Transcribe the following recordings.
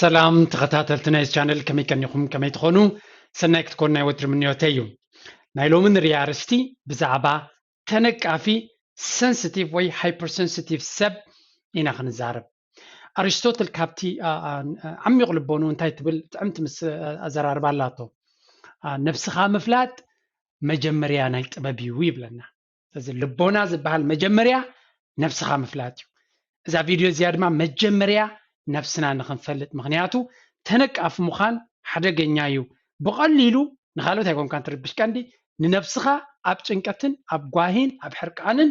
ሰላም ተኸታተልቲ ናይዚ ቻነል፣ ከመይ ቀኒኹም? ከመይ ትኾኑ? ሰናይ ክትኮኑ ናይ ወትሪ ምንዮተይ እዩ። ናይ ሎሚ ንሪኣ ኣርእስቲ ብዛዕባ ተነቃፊ፣ ሰንሲቲቭ ወይ ሃይፐርሰንሲቲቭ ሰብ ኢና ክንዛረብ። ኣሪስቶትል ካብቲ ዓሚቕ ልቦኑ እንታይ ትብል ጥዕምቲ ምስ ኣዘራርባ ኣላቶ። ነብስኻ ምፍላጥ መጀመርያ ናይ ጥበብ እዩ ይብለና። ስለዚ ልቦና ዝበሃል መጀመርያ ነብስኻ ምፍላጥ እዩ። እዛ ቪድዮ እዚኣ ድማ መጀመርያ ነብስና ንኽንፈልጥ፣ ምኽንያቱ ተነቃፊ ምዃን ሓደገኛ እዩ። ብቐሊሉ ንኻልኦት ኣይኮንካን ትርብሽ፣ ቀንዲ ንነብስኻ ኣብ ጭንቀትን ኣብ ጓሂን ኣብ ሕርቃንን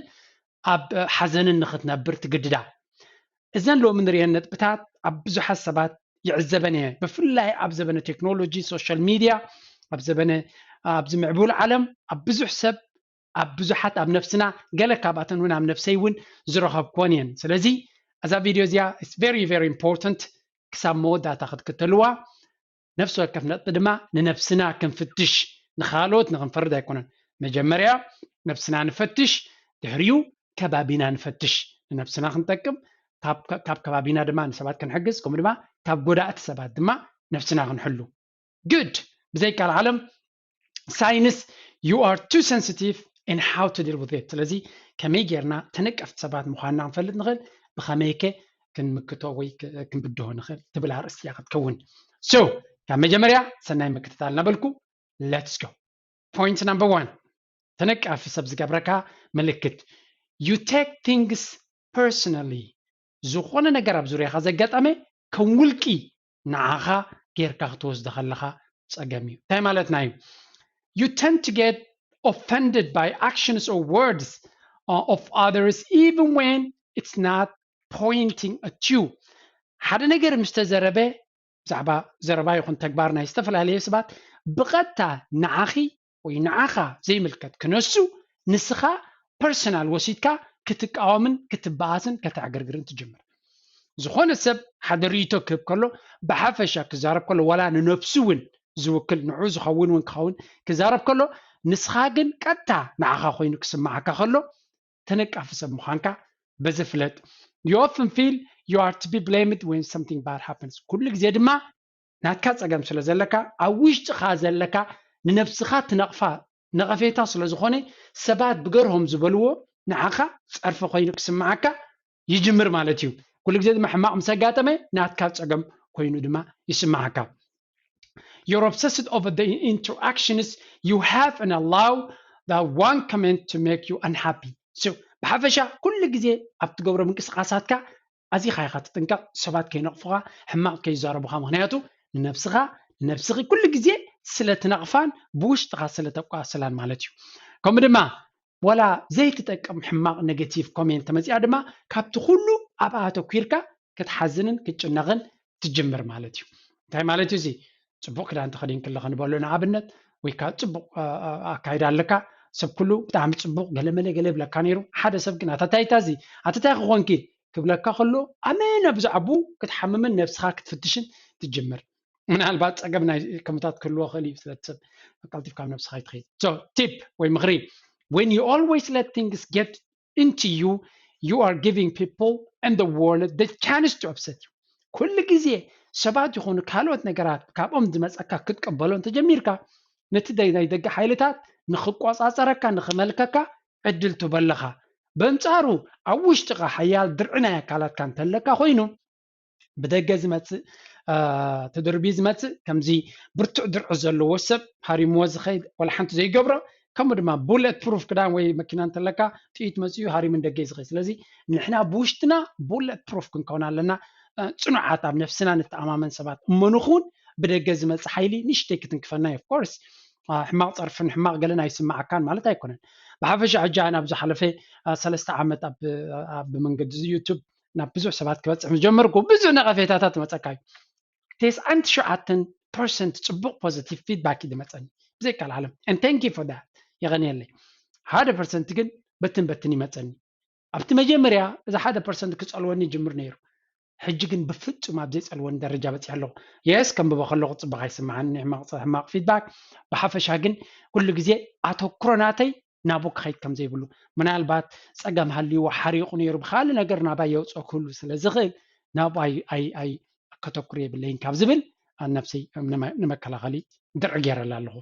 ኣብ ሓዘንን ንኽትነብር ትግድዳ። እዘን ሎሚ ንሪአን ነጥብታት ኣብ ብዙሓት ሰባት ይዕዘበን እየ። ብፍላይ ኣብ ዘበነ ቴክኖሎጂ፣ ሶሻል ሚድያ፣ ኣብ ዘበነ ኣብዚ ምዕቡል ዓለም ኣብ ብዙሕ ሰብ ኣብ ብዙሓት ኣብ ነፍስና ገለ ካብኣተን እውን ኣብ ነፍሰይ እውን ዝረኸብክወን እየን። ስለዚ እዛ ቪድዮ እዚኣ very very important፣ ክሳብ መወዳእታ ክትክተልዋ። ነፍሲ ወከፍ ነጥቢ ድማ ንነፍስና ክንፍትሽ፣ ንኻልኦት ንክንፈርድ ኣይኮነን። መጀመርያ ነፍስና ንፈትሽ፣ ድሕሪኡ ከባቢና ንፈትሽ። ንነፍስና ክንጠቅም፣ ካብ ከባቢና ድማ ንሰባት ክንሕግዝ፣ ከምኡ ድማ ካብ ጎዳእቲ ሰባት ድማ ነፍስና ክንሕሉ። Good። ብዘይ ካልዓለም ሳይንስ you are too sensitive and how to deal with it። ስለዚ ከመይ ጌርና ተነቀፍቲ ሰባት ምዃንና ክንፈልጥ ንኽእል፣ ብኸመይከ ክንምክቶ ወይ ክንብድሆ ንኽእል ትብል ኣርእስቲ እያ ክትከውን። So ካብ መጀመርያ ሰናይ ምክትታል እናበልኩ let's go። Point number one፣ ተነቃፊ ሰብ ዝገብረካ ምልክት፣ you take things personally። ዝኾነ ነገር ኣብ ዙርያኻ ዘጋጠመ ከም ውልቂ ንዓኻ ጌርካ ክትወስዶ ከለኻ ጸገም እዩ። እንታይ ማለትና እዩ? You tend to get offended by actions or words uh, of others even when it's not pointing at you። ሓደ ነገር ምስ ተዘረበ፣ ብዛዕባ ዘረባ ይኹን ተግባር ናይ ዝተፈላለየ ሰባት ብቐጥታ ንዓኺ ወይ ንዓኻ ዘይምልከት ክነሱ፣ ንስኻ ፐርሰናል ወሲድካ ክትቃወምን ክትበኣስን ከተዕግርግርን ትጅምር። ዝኾነ ሰብ ሓደ ርእይቶ ክህብ ከሎ፣ ብሓፈሻ ክዛረብ ከሎ፣ ዋላ ንነብሱ እውን ዝውክል ንዑ ዝኸውን እውን ክኸውን ክዛረብ ከሎ፣ ንስኻ ግን ቀጥታ ንዓኻ ኮይኑ ክስማዓካ ከሎ ተነቃፊ ሰብ ምዃንካ በዚ ፍለጥ። You often feel you are to be blamed when something bad happens። ኩሉ ግዜ ድማ ናትካ ጸገም ስለ ዘለካ፣ ኣብ ውሽጥኻ ዘለካ ንነብስኻ ትነቕፋ ነቐፌታ ስለ ዝኾነ፣ ሰባት ብገርሆም ዝበልዎ ንዓኻ ጸርፊ ኮይኑ ክስምዓካ ይጅምር ማለት እዩ። ኩሉ ግዜ ድማ ሕማቕ ምስ ኣጋጠመ ናትካ ጸገም ኮይኑ ድማ ይስምዓካ። You're obsessed over the interactions you have and allow that one comment to make you unhappy. So ብሓፈሻ ኩሉ ግዜ ኣብ ትገብሮ ምንቅስቃሳትካ ኣዚኻ ኢኻ ትጥንቀቕ፣ ሰባት ከይነቕፉኻ፣ ሕማቕ ከይዛረቡኻ። ምኽንያቱ ንነብስኻ ንነብስኺ ኩሉ ግዜ ስለ ትነቕፋን ብውሽጥኻ ስለ ተቋስላን ማለት እዩ። ከምኡ ድማ ዋላ ዘይትጠቅም ሕማቕ ኔጌቲቭ ኮሜንት ተመፂኣ ድማ ካብቲ ኩሉ ኣብኣ ኣተኲርካ ክትሓዝንን ክትጭነቕን ትጅምር ማለት እዩ። እንታይ ማለት እዩ እዚ? ጽቡቕ ክዳን ተኸዲንኪ ኣለኺ ንበሎ ንኣብነት፣ ወይ ከዓ ጽቡቕ ኣካይዳ ኣለካ፣ ሰብ ኩሉ ብጣዕሚ ጽቡቅ ገለመለ ገለ ይብለካ ነይሩ። ሓደ ሰብ ግን ኣታ እንታይ እዚ ኣታ እንታይ ክኾንኪ ክብለካ ከሎ ኣመና ብዛዕባኡ ክትሓምምን ነብስኻ ክትፍትሽን ትጅምር። ምናልባት ጸገም ናይ ከምታት ክህልዎ ክእል እዩ፣ ስለ ሰብ ቀልጢፍካ ኣብ ነብስኻ ይትኸይድ። So tip ወይ ምኽሪ፣ when you always let things get into you, you are giving people and the world the chance to upset you። ኩሉ ግዜ ሰባት ይኹኑ ካልኦት ነገራት ካብኦም ዝመፀካ ክትቀበሎ እንተጀሚርካ፣ ነቲ ናይ ደገ ሓይልታት ንኽቆፃፀረካ ንኽመልከካ ዕድል ትህቦ ኣለኻ። በንፃሩ ኣብ ውሽጥኻ ሓያል ድርዒ ናይ ኣካላትካ እንተለካ ኮይኑ ብደገ ዝመፅእ ተደርቢ ዝመፅእ ከምዚ ብርቱዕ ድርዒ ዘለዎ ሰብ ሃሪምዎ ዝኸይድ ወላ ሓንቲ ዘይገብሮ፣ ከምኡ ድማ ቡለት ፕሩፍ ክዳን ወይ መኪና እንተለካ ጥይት መፅኡ ሃሪሙ ንደገ እዩ ዝኸይድ። ስለዚ ንሕና ብውሽጥና ቡለት ፕሩፍ ክንከውን ኣለና። ፅኑዓት ኣብ ነፍስና ንተኣማመን ሰባት እሞ ንኹን ብደገ ዝመፅእ ሓይሊ ንሽተይ ክትንክፈና እዩ። ኦፍኮርስ ሕማቕ ፀርፍን ሕማቕ ገለን ኣይስማዓካን ማለት ኣይኮነን። ብሓፈሻ ሕጂ ኣነ ኣብ ዝሓለፈ ሰለስተ ዓመት ኣብ መንገዲ ዩቱብ ናብ ብዙሕ ሰባት ክበፅሕ ምስ ጀመርኩ ብዙሕ ነቐፌታታት ይመፀካ እዩ። ተስዓን ትሽዓተን ፐርሰንት ፅቡቕ ፖዘቲቭ ፊድባክ እዩ ዝመፀኒ ብዘይካል ዓለም። And thank you for that። የቐንየለይ። ሓደ ፐርሰንት ግን በትን በትን ይመፀኒ። ኣብቲ መጀመርያ እዚ ሓደ ፐርሰንት ክፀልወኒ ይጅምር ነይሩ። ሕጂ ግን ብፍፁም ኣብ ዘይፀልወኒ ደረጃ በፂሐ ኣለኹ። የስ ከንብቦ ከለኹ ፅቡቕ ኣይስምዓኒ ሕማቕ ፊድባክ። ብሓፈሻ ግን ኩሉ ግዜ ኣተኩሮ ናተይ ናብኡ ክኸይድ ከም ዘይብሉ፣ ምናልባት ፀገም ሃልይዎ ሓሪቑ ነይሩ ብካልእ ነገር ናባይ የውፅኦ ክህሉ ስለ ዝኽእል ናብኡ ኣይ ኣይ ኣይ ከተኩር የብለይን ካብ ዝብል ኣብ ነብሰይ ንመከላኸሊ ድርዒ ገይረላ ኣለኹ።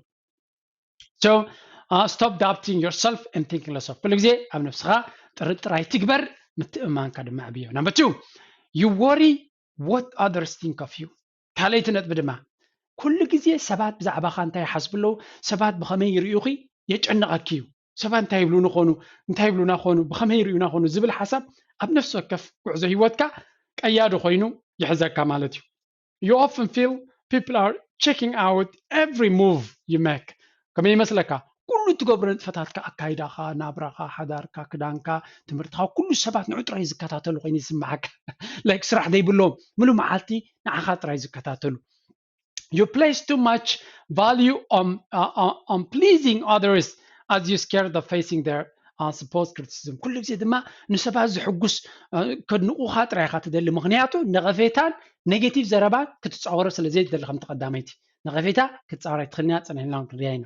So stop doubting yourself and thinking less of ኩሉ ግዜ ኣብ ነብስኻ ጥርጥር ኣይትግበር፣ ምትእምማንካ ድማ ዕብዮ። Number two, you worry what others think of you። ካልኣይቲ ነጥቢ ድማ ኩሉ ግዜ ሰባት ብዛዕባኻ እንታይ ይሓስቡ ኣለዉ፣ ሰባት ብኸመይ ይርእዩኺ የጨንቐኪ እዩ። ሰባት እንታይ ይብሉኒ ኾኑ፣ እንታይ ይብሉና ኾኑ፣ ብኸመይ ይርእዩና ኾኑ ዝብል ሓሳብ ኣብ ነፍሲ ወከፍ ጉዕዞ ህይወትካ ቀያዲ ኮይኑ ይሕዘካ ማለት እዩ። You often feel people are checking out every move you make። ከመይ ይመስለካ? ኩሉ ትገብሮ ንጥፈታትካ፣ ኣካይዳኻ፣ ናብራኻ፣ ሓዳርካ፣ ክዳንካ፣ ትምህርትኻ፣ ኩሉ ሰባት ንዑ ጥራይ ዝከታተሉ ኮይኑ ይስምዓካ። Like ስራሕ ዘይብሎም ምሉ መዓልቲ ንዓኻ ጥራይ ዝከታተሉ። You place too much value on uh, on pleasing others as you scared of facing their supposed criticism። ኩሉ ግዜ ድማ ንሰባት ዝሕጉስ ከድንቑኻ ጥራይ ኢኻ ትደሊ፣ ምክንያቱ ነቐፌታን ኔጌቲቭ ዘረባን ክትጻወሮ ስለ ዘይትደሊ። ከምቲ ቀዳመይቲ ነቐፌታ ክትጻወር ኣይትኽእልን እያ፣ ጸኒሕና ክንሪኣ ኢና።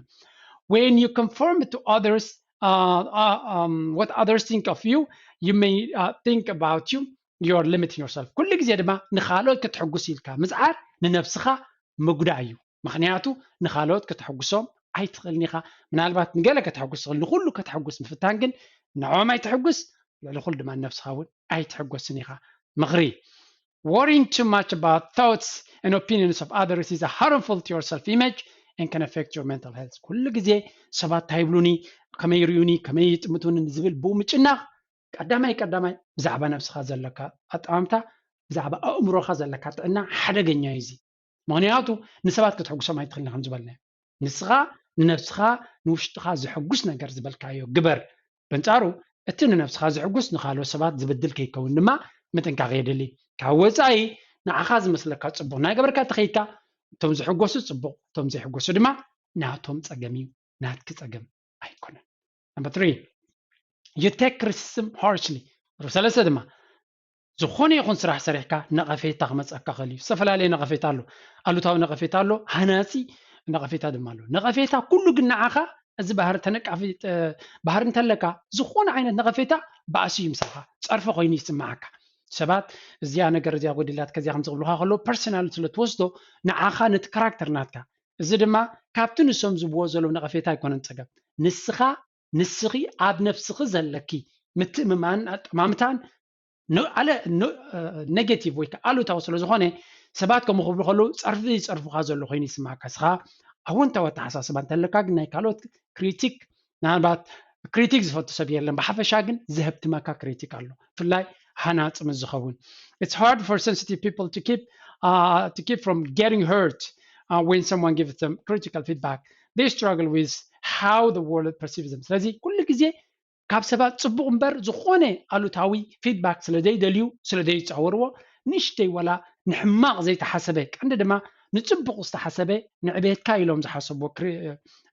When you conform to others uh, uh, um, what others think of you, you may uh, think about you, you are limiting yourself። ኩሉ ግዜ ድማ ንኻልኦት ክትሕጉስ ኢልካ ምጽዓር ንነብስኻ ምጉዳእ እዩ። ምክንያቱ ንኻልኦት ከተሕጉሶም ኣይትኽእልን ኢኻ። ምናልባት ንገለ ከተሕጉስ ትኽእል፣ ንኹሉ ከተሕጉስ ምፍታን ግን ንዕኦም ኣይትሕጉስ፣ ልዕሊ ኩሉ ድማ ንነብስኻ እውን ኣይትሕጎስን ኢኻ። ምኽሪ፣ Worrying too much about thoughts and opinions of others is harmful to your self image and can affect your mental health። ኩሉ ግዜ ሰባት እንታይ ይብሉኒ፣ ከመይ ይርእዩኒ፣ ከመይ ይጥምቱኒ ዝብል ብኡ ምጭናቕ ቀዳማይ ቀዳማይ ብዛዕባ ነብስኻ ዘለካ ኣጠማምታ፣ ብዛዕባ ኣእምሮኻ ዘለካ ጥዕና ሓደገኛ እዩ። እዚ ምክንያቱ ንሰባት ክትሕጉሶም ኣይትኽእልን ከም ዝበልና፣ ንስኻ ንነብስኻ ንውሽጥኻ ዝሕጉስ ነገር ዝበልካዮ ግበር። በንጻሩ እቲ ንነብስኻ ዝሕጉስ ንኻልኦት ሰባት ዝብድል ከይከውን ድማ ምጥንቃቕ የድሊ። ካብ ወጻኢ ንዓኻ ዝመስለካ ጽቡቕ እናገበርካ ተኸይድካ፣ እቶም ዝሕጎሱ ጽቡቕ፣ እቶም ዘይሕጎሱ ድማ ናቶም ጸገም እዩ፣ ናትኪ ጸገም ኣይኮነን። Number three, you take criticism harshly። ሰለስተ ድማ ዝኾነ ይኹን ስራሕ ሰሪሕካ ነቐፌታ ክመፀካ ክእል እዩ። ዝተፈላለየ ነቐፌታ ኣሎ። ኣሉታዊ ነቐፌታ ኣሎ፣ ሃናፂ ነቐፌታ ድማ ኣሎ። ነቐፌታ ኩሉ ግን ንዓኻ እዚ ባህሪ ተነቃፊ ባህሪ እንተለካ፣ ዝኾነ ዓይነት ነቐፌታ ባእሲ እዩ ምሳኻ፣ ፀርፊ ኮይኑ ይስምዓካ። ሰባት እዚኣ ነገር እዚኣ ጎዲላትካ እዚኣ ከም ዝብሉኻ ከለዉ ፐርሰናል ስለ ትወስዶ ንዓኻ ነቲ ካራክተር ናትካ፣ እዚ ድማ ካብቲ ንሶም ዝብዎ ዘለዉ ነቐፌታ ኣይኮነን ፀገም። ንስኻ ንስኺ ኣብ ነብስኺ ዘለኪ ምትእምማንን ኣጠማምታን ኣለ ኔጌቲቭ ወይ ከዓ ኣሉታዊ ስለ ዝኾነ ሰባት ከምኡ ክብሉ ከለዉ ፀርፊ ይፀርፉኻ ዘሎ ኮይኑ ይስምዓካ። እስኻ ኣወንታዊ ኣተሓሳስባ እንተለካ ግን ናይ ካልኦት ክሪቲክ ምናልባት ክሪቲክ ዝፈቱ ሰብ የለን። ብሓፈሻ ግን ዘህብትመካ ክሪቲክ ኣሎ፣ ብፍላይ ሃናፂ ምስ ዝኸውን። It's hard for sensitive people to keep uh, to keep from getting hurt uh, when someone gives them critical feedback. They struggle with how the world perceives them. ስለዚ ኩሉ ግዜ ካብ ሰባት ፅቡቕ እምበር ዝኾነ ኣሉታዊ ፊድባክ ስለ ዘይደልዩ ስለ ዘይፃወርዎ ንእሽተይ ወላ ንሕማቕ ዘይተሓሰበ ቀንዲ ድማ ንፅቡቕ ዝተሓሰበ ንዕቤትካ ኢሎም ዝሓሰብዎ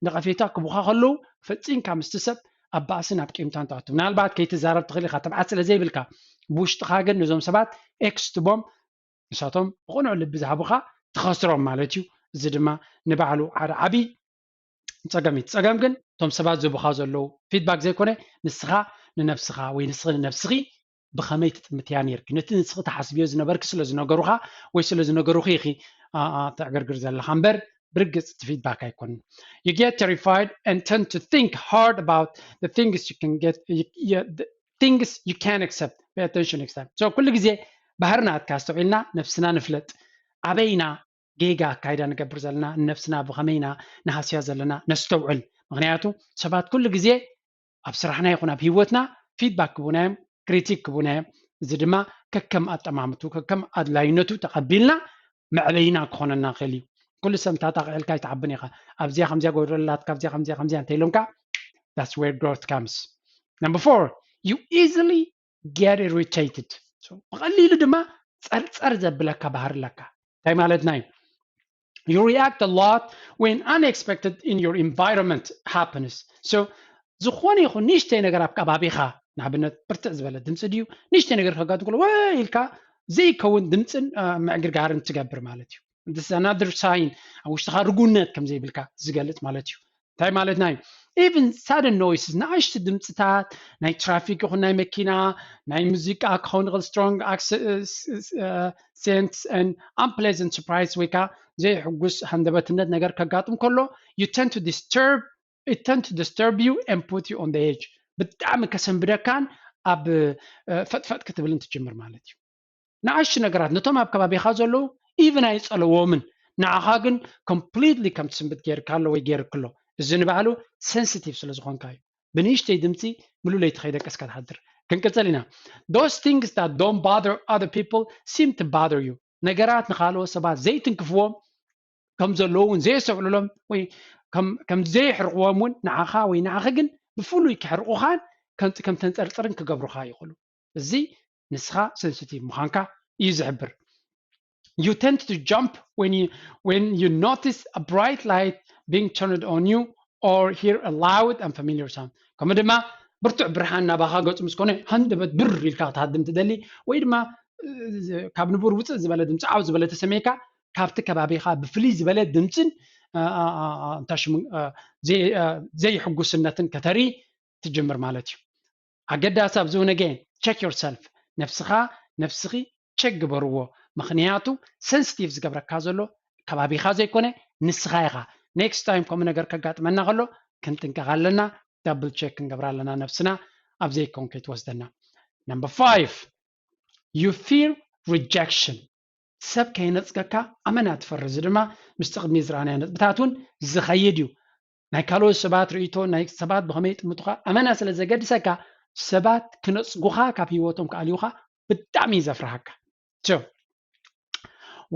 ነቐፌታ ክቡኻ ከለዉ ፈፂምካ ምስቲ ሰብ ኣብ ባእሲ ናብ ቂምታ ንትኣቱ ምናልባት ከይትዛረብ ትኽእል ኢኻ ትብዓት ስለ ዘይብልካ ብውሽጥኻ ግን ነዞም ሰባት ኤክስ ትቦም ንሳቶም ብቕኑዕ ልቢ ዝሃቡኻ ትኸስሮም ማለት እዩ። እዚ ድማ ንባዕሉ ሓደ ዓብዪ ፀገም እዩ። ፀገም ግን እቶም ሰባት ዝህቡኻ ዘለዉ ፊድባክ ዘይኮነ ንስኻ ንነብስኻ ወይ ንስኺ ንነብስኺ ብኸመይ ትጥምትያ ነርኪ ነቲ ንስኺ ትሓስብዮ ዝነበርኪ ስለ ዝነገሩኻ ወይ ስለ ዝነገሩኺ ኢኺ ተዕገርግር ዘለኻ እምበር ብርግፅ እቲ ፊድባክ ኣይኮንን። You get terrified and tend to think hard about the things you can get you, you, the things you can accept. Pay attention next time. So ኩሉ ግዜ ባህሪ ናትካ ኣስተውዒልና ነብስና ንፍለጥ። ኣበይና ጌጋ ኣካይዳ ንገብር ዘለና፣ ንነብስና ብኸመይና ንሃስያ ዘለና ነስተውዕል። ምክንያቱ ሰባት ኩሉ ግዜ ኣብ ስራሕና ይኹን ኣብ ህይወትና ፊድባክ ክቡና እዮም፣ ክሪቲክ ክቡና እዮም። እዚ ድማ ከከም ኣጠማምቱ ከከም ኣድላይነቱ ተቐቢልና መዕበይና ክኾነና ክእል እዩ። ኩሉ ሰብ እንታጣቕዕልካ ኣይትዓብን ኢኻ። ኣብዚኣ ከምዚኣ ጎደለላትካ ኣብዚኣ ከምዚኣ ከምዚኣ እንተኢሎምካ that's where growth comes. Number four, you easily get irritated. ብቐሊሉ ድማ ጸርጸር ዘብለካ ባህሪ ኣለካ። እንታይ ማለትና እዩ? You react a lot when unexpected in your environment happens. So ዝኾነ ይኹን ንእሽተይ ነገር ኣብ ከባቢኻ ንኣብነት ብርትዕ ዝበለ ድምፂ ድዩ ንእሽተይ ነገር ከጋጥም ከሎ ወይ ኢልካ ዘይከውን ድምፅን ምዕግርጋርን ትገብር ማለት እዩ። This is another sign ኣብ ውሽጥኻ ርጉነት ከም ዘይብልካ ዝገልፅ ማለት እዩ። እንታይ ማለትና እዩ? Even sudden noises፣ ንኣሽቱ ድምፅታት ናይ ትራፊክ ይኹን ናይ መኪና፣ ናይ ሙዚቃ ክኸውን ይኽእል፣ strong accents and unpleasant surprise፣ ወይ ከዓ ዘይሕጉስ ሃንደበትነት ነገር ከጋጥም ከሎ you tend to disturb it tend to disturb you and put you on the edge። ብጣዕሚ ከሰንብደካን ኣብ ፈጥፈጥ ክትብልን ትጅምር ማለት እዩ። ንኣሽቱ ነገራት ነቶም ኣብ ከባቢኻ ዘለዉ even ኣይጸለዎምን፣ ንዓኻ ግን completely ከም ትስንብድ ገይርካ ኣሎ ወይ ገይርክ ኣሎ። እዚ ንባዕሉ sensitive ስለ ዝኾንካ እዩ። ብንእሽተይ ድምፂ ሙሉ ለይቲ ከይደቀስካ ትሓድር። ክንቅፅል ኢና። Those things that don't bother other people seem to bother you። ነገራት ንኻልኦት ሰባት ዘይትንክፍዎም ከም ዘለዉ እውን ዘየስተውዕሉሎም ወይ ከም ከም ዘየሕርቕዎም እውን ንዓኻ ወይ ንዓኺ ግን ብፍሉይ ከሕርቑኻን ከም ከም ተንጸርጽርን ክገብሩኻ ይኽእሉ። እዚ ንስኻ sensitive ምዃንካ እዩ ዝሕብር። You tend to jump when you when you notice a bright light being turned on you or hear a loud unfamiliar sound። ከምኡ ድማ ብርቱዕ ብርሃን ናባኻ ገጹ ምስ ኮነ ሃንደበት ብር ኢልካ ክትሃድም ትደሊ ወይ ድማ ካብ ንቡር ውፅእ ዝበለ ድምፂ ዓው ዝበለ ተሰሚዕካ ካብቲ ከባቢኻ ብፍልይ ዝበለ ድምፅን እንታይ ሽሙ ዘይሕጉስነትን ከተርኢ ትጅምር ማለት እዩ። ኣገዳሲ ኣብዚ እውን again check yourself፣ ነብስኻ ነብስኺ check ግበርዎ። ምኽንያቱ sensitive ዝገብረካ ዘሎ ከባቢኻ ዘይኮነ ንስኻ ኢኻ። Next time ከምኡ ነገር ከጋጥመና ከሎ ክንጥንቀቕ ኣለና። Double check ክንገብራ ኣለና ነብስና ኣብ ዘይኮን ከይትወስደና። Number five, you fear rejection። ሰብ ከይነፅገካ ኣመና ትፈርህ። እዚ ድማ ምስቲ ቅድሚ ዝረኣናዮ ነጥብታት እውን ዝኸይድ እዩ። ናይ ካልኦት ሰባት ርእይቶ፣ ናይ ሰባት ብኸመይ ይጥምቱኻ ኣመና ስለ ዘገድሰካ ሰባት ክነፅጉኻ ካብ ህይወቶም ክኣልዩኻ ብጣዕሚ እዩ ዘፍርሃካ። So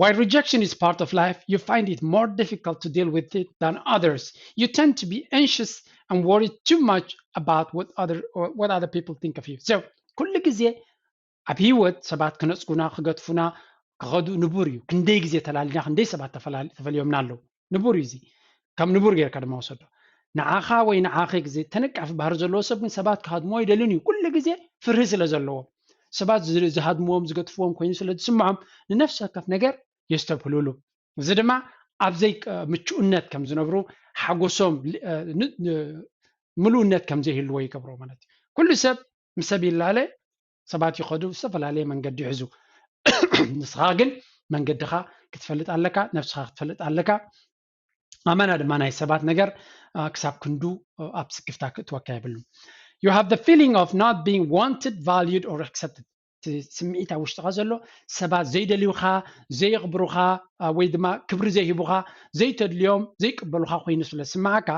while rejection is part of life, you find it more difficult to deal with it than others. You tend to be anxious and worried too much about what other or what other people think of you. So ኩሉ ግዜ ኣብ ህይወት ሰባት ክነፅጉና ክገድፉና ክኸዱ ንቡር እዩ። ክንደይ ግዜ ተላሊና ክንደይ ሰባት ተፈላሊ- ተፈልዮምና ኣለዉ። ንቡር እዩ እዚ። ከም ንቡር ጌርካ ድማ ወሰዶ። ንዓኻ ወይ ንዓኺ ግዜ ተነቃፊ ባህሪ ዘለዎ ሰብ ግን ሰባት ክሃድሞ ይደልን እዩ። ኩሉ ግዜ ፍርሂ ስለ ዘለዎ ሰባት ዝ- ዝሃድምዎም ዝገድፍዎም ኮይኑ ስለ ዝስምዖም ንነፍሲ ወከፍ ነገር የስተብህሉሉ። እዚ ድማ ኣብ ዘይምቹእነት ከም ዝነብሩ ሓጎሶም ል- እ፣ ን- ን- ምሉእነት ከም ዘይህልዎ ይገብሮ ማለት እዩ። ኩሉ ሰብ ምስ ሰብ ይላለ ሰባት ይኸዱ ዝተፈላለየ መንገዲ ይሕዙ። ንስኻ ግን መንገድኻ ክትፈልጥ ኣለካ፣ ነብስኻ ክትፈልጥ ኣለካ። ኣመና ድማ ናይ ሰባት ነገር አ፣ ክሳብ ክንዱ አ፣ ኣብ ስክፍታ ክእትወካ የብሉን። You have the feeling of not being wanted, valued or accepted። እቲ ስምዒት ኣብ ውሽጥኻ ዘሎ ሰባት ዘይደልዩኻ፣ ዘየኽብሩኻ አ፣ ወይ ድማ ክብሪ ዘይህቡኻ፣ ዘይተድልዮም ዘይቅበሉኻ ኮይኑ ስለ ዝስምዓካ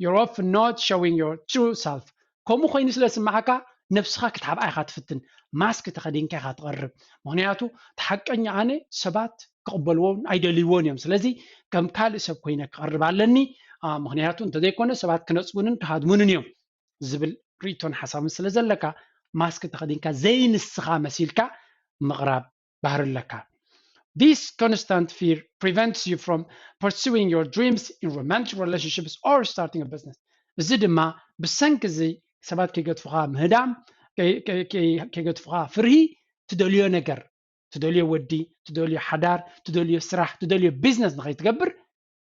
you're often not showing your true self። ከምኡ ኮይኑ ስለ ዝስምዓካ ነብስኻ ክትሓብኣ ኢኻ ትፍትን። ማስክ ተኸዲንካ ኢኻ ትቐርብ። ምኽንያቱ እቲ ሓቀኛ ኣነ ሰባት ክቕበልዎን ኣይደልይዎን እዮም። ስለዚ ከም ካልእ ሰብ ኮይነ ክቐርብ ኣለኒ። አ፣ ምኽንያቱ እንተዘይኮነ ሰባት ክነፅጉንን ክሃድሙንን እዮም ዝብል ርእይቶን ሓሳብን ስለ ዘለካ ማስክ ተኸዲንካ ዘይንስኻ መሲልካ ምቕራብ ባህሪ ኣለካ። This constant fear prevents you from pursuing your dreams in romantic relationships or starting a business። እዚ ድማ ብሰንኪ እዚ ሰባት ከይገድፉኻ ምህዳም፣ ከይ- ከይ- ከይ- ከይገድፉኻ ፍርሂ ትደልዮ ነገር፣ ትደልዮ ወዲ፣ ትደልዮ ሓዳር፣ ትደልዮ ስራሕ፣ ትደልዮ ቢዝነስ ንኸይትገብር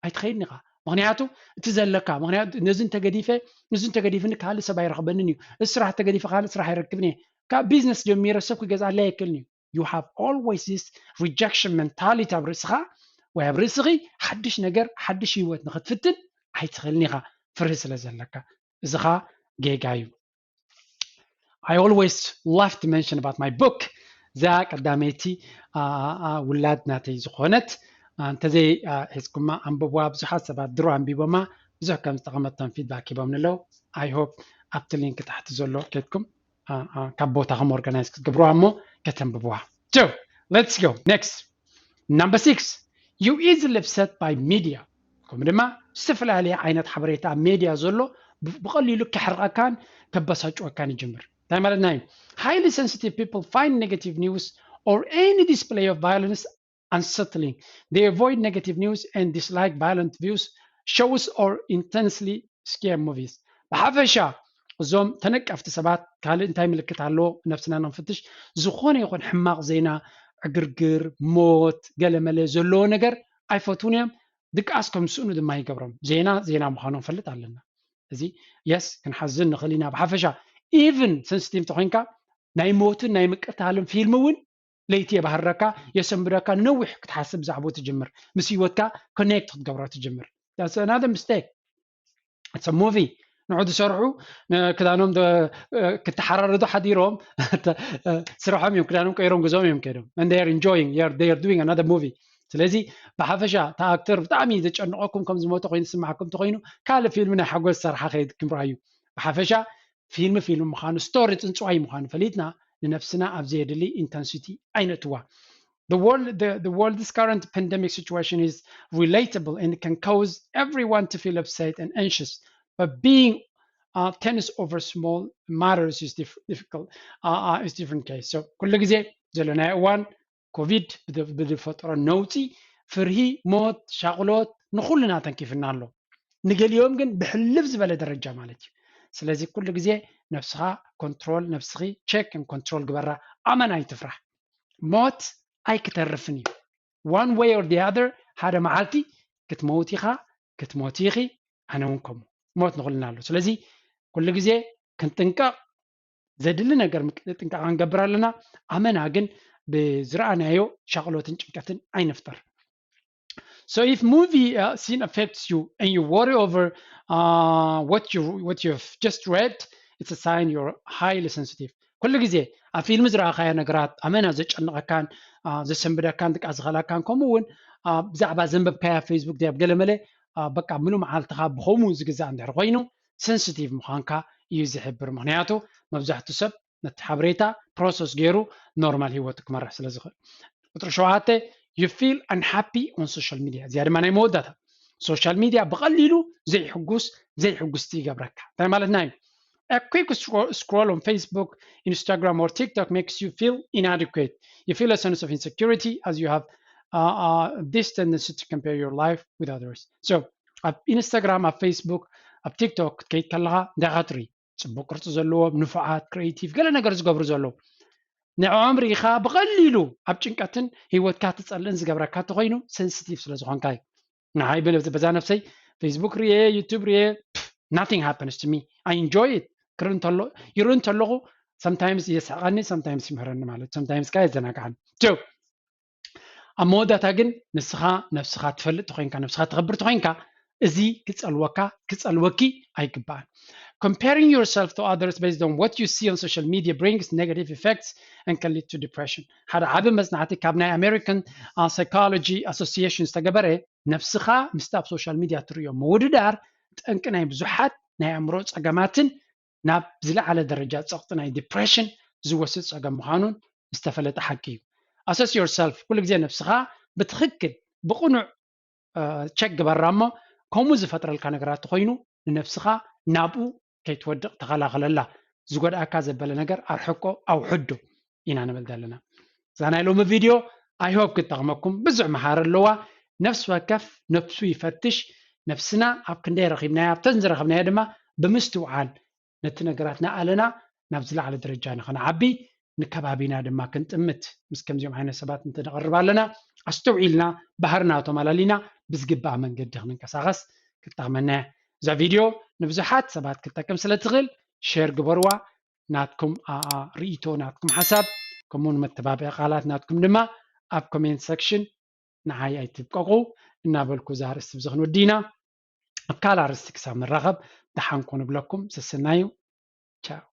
ኣይትኸይድን ኢኻ። ምኽንያቱ እቲ ዘለካ ምኽንያቱ ነዚ እንተገዲፈ እዚ እንተገዲፍኒ ካልእ ሰብ ኣይረኽበንን እዩ፣ እዚ ስራሕ እንተገዲፈ ካልእ ስራሕ ኣይረክብን እየ፣ ካብ ቢዝነስ ጀሚረ ሰብ ክገዝኣለይ ኣይክእልን እዩ። You have always this rejection mentality ኣብ ርእስኻ ወይ ኣብ ርእስኺ ሓድሽ ነገር ሓድሽ ህይወት ንኽትፍትን ኣይትኽእልን ኢኻ፣ ፍርሂ ስለ ዘለካ። እዚ ኸኣ ጌጋ እዩ። I always love to mention about my book። እዛ ቀዳመይቲ ውላድ ናተይ ዝኾነት እንተዘይ ሒዝኩማ ኣንብብዋ። ብዙሓት ሰባት ድሮ ኣንቢቦማ ብዙሕ ከም ዝጠቐመቶም ፊድባክ ሂቦም ኣለዉ። I hope ኣብቲ ሊንክ ታሕቲ ዘሎ ከድኩም ካብ ቦታኹም ኦርጋናይዝ ክትገብርዋ እሞ ከተንብብዋ። So let's go next. Number six, you easily upset by media። ከምኡ ድማ ዝተፈላለየ ዓይነት ሓበሬታ ኣብ ሜድያ ዘሎ ብቐሊሉ ከሕርቐካን ከበሳጭወካን ይጅምር። እንታይ ማለትና እዩ? Highly sensitive people find negative news or any display of violence unsettling. They avoid negative news and dislike violent views, shows or intensely scary movies. ብሓፈሻ እዞም ተነቀፍቲ ሰባት ካልእ እንታይ ምልክት ኣለዎ? ነብስና ንኽንፍትሽ። ዝኾነ ይኹን ሕማቕ ዜና፣ ዕግርግር፣ ሞት፣ ገለመለ ዘለዎ ነገር ኣይፈትዉን እዮም። ድቃስ ከም ዝስእኑ ድማ ይገብሮም። ዜና ዜና ምዃኑ ክንፈልጥ ኣለና። እዚ የስ ክንሓዝን ንኽእል ኢና። ብሓፈሻ ኢቭን ሰንስቲቭ ተኮይንካ ናይ ሞትን ናይ ምቅታልን ፊልም እውን ለይቲ የባህረካ፣ የሰንብደካ፣ ንነዊሕ ክትሓስብ ብዛዕባኡ ትጅምር፣ ምስ ህይወትካ ኮኔክት ክትገብሮ ትጅምር። That's another mistake. It's a movie። ንዑ ዝሰርሑ ክዳኖም ክተሓራረዱ ሓዲሮም ስርሖም እዮም፣ ክዳኖም ቀይሮም ገዝኦም እዮም ከይዶም and they are enjoying, they are doing another movie። ስለዚ ብሓፈሻ እታ ኣክተር ብጣዕሚ ዘጨንቐኩም ከም ዝሞተ ኮይኑ ዝስማዓኩም እንተኮይኑ ካልእ ፊልም ናይ ሓጎስ ዝሰርሓ ከይድኩም ርኣዩ። ብሓፈሻ ፊልም ፊልም ምዃኑ፣ ስቶሪ ጽንጽዋይ ምዃኑ ፈሊጥና ንነብስና ኣብ ዘየድሊ ኢንተንሲቲ ኣይነእትዋ። The world, the, the world's current pandemic situation is relatable and can cause everyone to feel upset and anxious. But being uh, tense over small matters is diff- difficult, uh, uh, is different case. So ኩሉ ግዜ ዘለናዮ እዋን ኮቪድ ብዝፈጠሮ ነውፂ፣ ፍርሂ፣ ሞት፣ ሻቕሎት ንኩልና ተንኪፍና ኣሎ። ንገሊኦም ግን ብሕልብ ዝበለ ደረጃ ማለት እዩ። ስለዚ ኩሉ ግዜ ነብስኻ ኮንትሮል፣ ነብስኺ ቸክ ን ኮንትሮል ግበራ። ኣመን ኣይትፍራሕ። ሞት ኣይክተርፍን እዩ። One way or the other ሓደ መዓልቲ ክትመውት ኢኻ፣ ክትሞት ኢኺ። ኣነ እውን ከምኡ። ሞት ንኩልና ኣሎ። ስለዚ ኩሉ ግዜ ክንጥንቀቕ፣ ዘድሊ ነገር ጥንቃቐ ክንገብር ኣለና። ኣመና ግን ብዝረኣናዮ ሻቕሎትን ጭንቀትን ኣይንፍጠር። So if movie uh, scene affects you and you worry over uh, what you what you've just read, it's a sign you're highly sensitive. ኩሉ ግዜ ኣብ ፊልም ዝረኣኻዮ ነገራት ኣመና ዘጨንቐካን ዘሰንብደካን ድቃ ዝኸላካን ከምኡ እውን ብዛዕባ ዘንበብካያ ፌስቡክ ድያ ገለመለ በቃ ምሉ መዓልትኻ ብኸምኡ ዝግዛእ እንድሕር ኮይኑ ሰንስቲቭ ምዃንካ እዩ ዝሕብር። ምክንያቱ መብዛሕትኡ ሰብ ነቲ ሓበሬታ ፕሮሰስ ገይሩ ኖርማል ህይወቱ ክመርሕ ስለ ዝኽእል። ቁፅሪ ሸውዓተ you feel unhappy on social media። እዚኣ ድማ ናይ መወዳእታ። ሶሻል ሚድያ ብቐሊሉ ዘይሕጉስ ዘይሕጉስቲ ይገብረካ። እንታይ ማለትና እዩ? A quick scroll on Facebook, Instagram or TikTok makes you feel inadequate. You feel a sense of insecurity as you have uh, uh, this tendency to compare your life with others. So ኣብ ኢንስታግራም፣ ኣብ ፌስቡክ፣ ኣብ ቲክቶክ ክትከይድ ከለኻ እንታይ ትርኢ? ፅቡቅ ቅርፂ ዘለዎም፣ ንፉዓት፣ ክሪኤቲቭ፣ ገለ ነገር ዝገብሩ ዘለዉ ንዕኦም ርኢኻ ብቐሊሉ ኣብ ጭንቀትን ህይወትካ ትፀልእን ዝገብረካ እንተኮይኑ ሰንስቲቭ ስለ ዝኾንካ እዩ። ንዓይ በዛ ነብሰይ ፌስቡክ ርየ፣ ዩቱብ ርየ፣ nothing happens to me, I enjoy it። ክርኢ እንተሎ ይርኢ እንተለኹ sometimes የስሕቐኒ፣ sometimes ይምህረኒ ማለት sometimes ከ የዘናግዓኒ። ኣብ መወዳእታ ግን ንስኻ ነብስኻ ትፈልጥ ተኮይንካ፣ ነብስኻ ተኸብር ተኮይንካ እዚ ክጸልወካ ክጸልወኪ ኣይግባእን። Comparing yourself to others based on what you see on social media brings negative effects and can lead to depression. ሓደ ዓቢ መጽናዕቲ ካብ ናይ American Psychology Association ዝተገበረ ነብስኻ ምስቲ ኣብ ሶሻል ሚድያ ትርእዮ ምውድዳር ጠንቂ ናይ ብዙሓት ናይ ኣእምሮ ጸገማትን ናብ ዝለዓለ ደረጃ ጸቕጢ ናይ ዲፕሬሽን ዝወስድ ጸገም ምዃኑን ዝተፈለጠ ሓቂ እዩ። Assess yourself፣ ኩሉ ግዜ ነብስኻ ብትኽክል ብቕኑዕ ቸክ ግበራ እሞ ከምኡ ዝፈጥረልካ ነገራት ተኮይኑ ንነብስኻ ናብኡ ከይትወድቕ ተኸላኸለላ። ዝጎድኣካ ዘበለ ነገር ኣርሕቆ ኣውሕዶ ኢና ንብል ዘለና። እዛ ናይ ሎሚ ቪድዮ I hope ክትጠቕመኩም። ብዙሕ መሃሪ ኣለዋ። ነፍሲ ወከፍ ነብሱ ይፈትሽ። ነብስና ኣብ ክንደይ ረኺብናያ፣ ኣብተን ዝረኸብናዮ ድማ ብምስትውዓል ነቲ ነገራት ንኣለና ናብ ዝለዓለ ደረጃ ንኸንዓቢ ንከባቢና ድማ ክንጥምት ምስ ከምዚኦም ዓይነት ሰባት እንተንቐርብ ኣለና ኣስተውዒልና ባህርናቶም ኣላሊና ብዝግባእ መንገዲ ክንንቀሳቐስ ክጠቕመና እያ። እዛ ቪድዮ ንብዙሓት ሰባት ክትጠቅም ስለ ትኽእል ሼር ግበርዋ። ናትኩም ኣኣ ርእይቶ ናትኩም ሓሳብ ከምኡውን መተባብዒ ቃላት ናትኩም ድማ ኣብ ኮሜንት ሰክሽን ንዓይ ኣይትብቀቑ እናበልኩ እዛ ኣርእስቲ ብዚ ክንወዲ ኢና። ኣብ ካልእ ኣርእስቲ ክሳብ ንራኸብ ደሓን ኮኑ እብለኩም። ሰሰናዩ። ቻው።